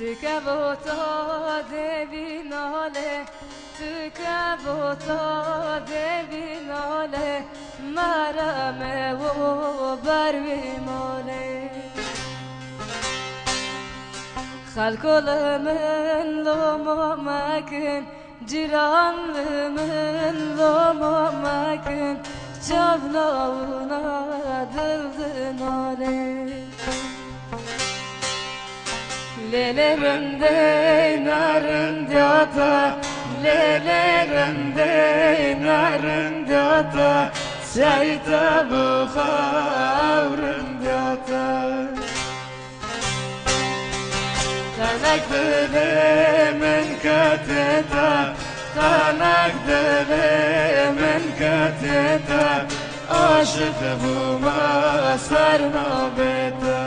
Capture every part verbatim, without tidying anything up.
Tu kevota devî nale, tu kevota devî nale, mereme wo ber wî male. Xelko li min lomo mekin, cîran li min lomo mekin, çavna wina dil dinale. Lê lê rindey nerindiyata, lê lê rindey nerindiyata, seyta bi xwe ew rindiyata. Qenek dilê min ketê te, qenek dilê min ketê te, aşiq bûme ser navê te.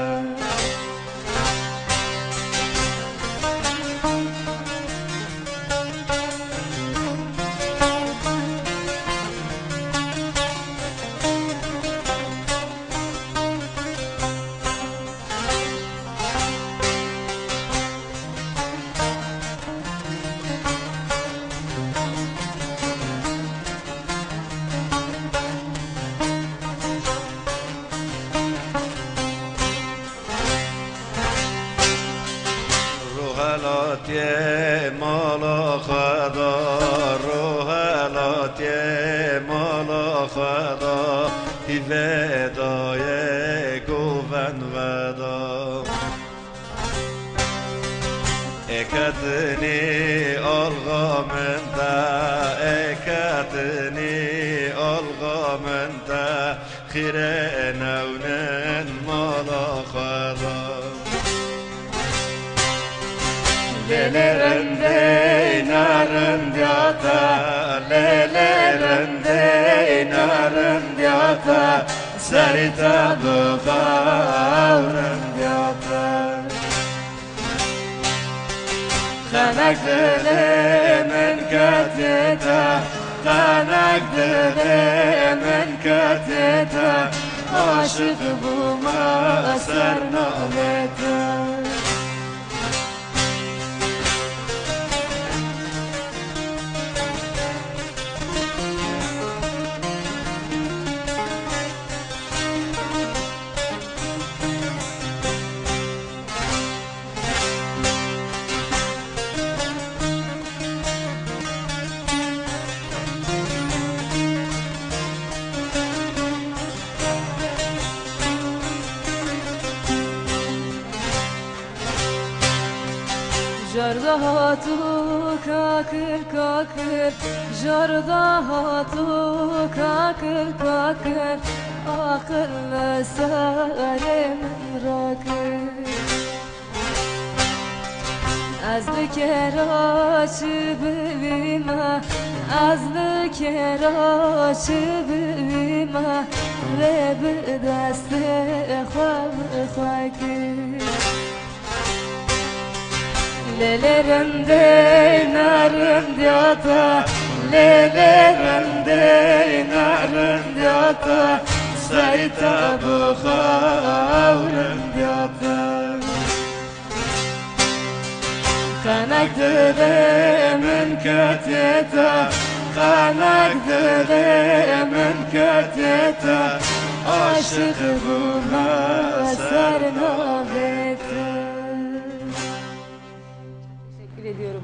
Ruhelatiyê mala xwe da, ruhelatiyê mala xwe da, hîvê dayê govend veda. Ê ketinî alxa min te, ê ketinî alxa min te, xîrê newnin mala xwe da. Lê lê rindey nerindiyata, lê lê rindey nerindiyata, serî te bi xew rindiyata. Xenek dilê min ketê te, xenek dilê min ketê te, aşiq bûme ser navê te. Jarda hatu kakir kakir, jarda hatu kakir kakir, aqil li serê min rakir. Ez li kera çi bivîme, ez li kera çi bivîme, vê bi destê xwe bi xwe kir. Lê lê rindey nerindiyata, lê lê rindey nerindiyata, seyta bi xew rindiyata. Xenek dilê min ketê te, xenek dilê min ketê te, aşiq bûme ser navê te. Teşekkür ediyorum.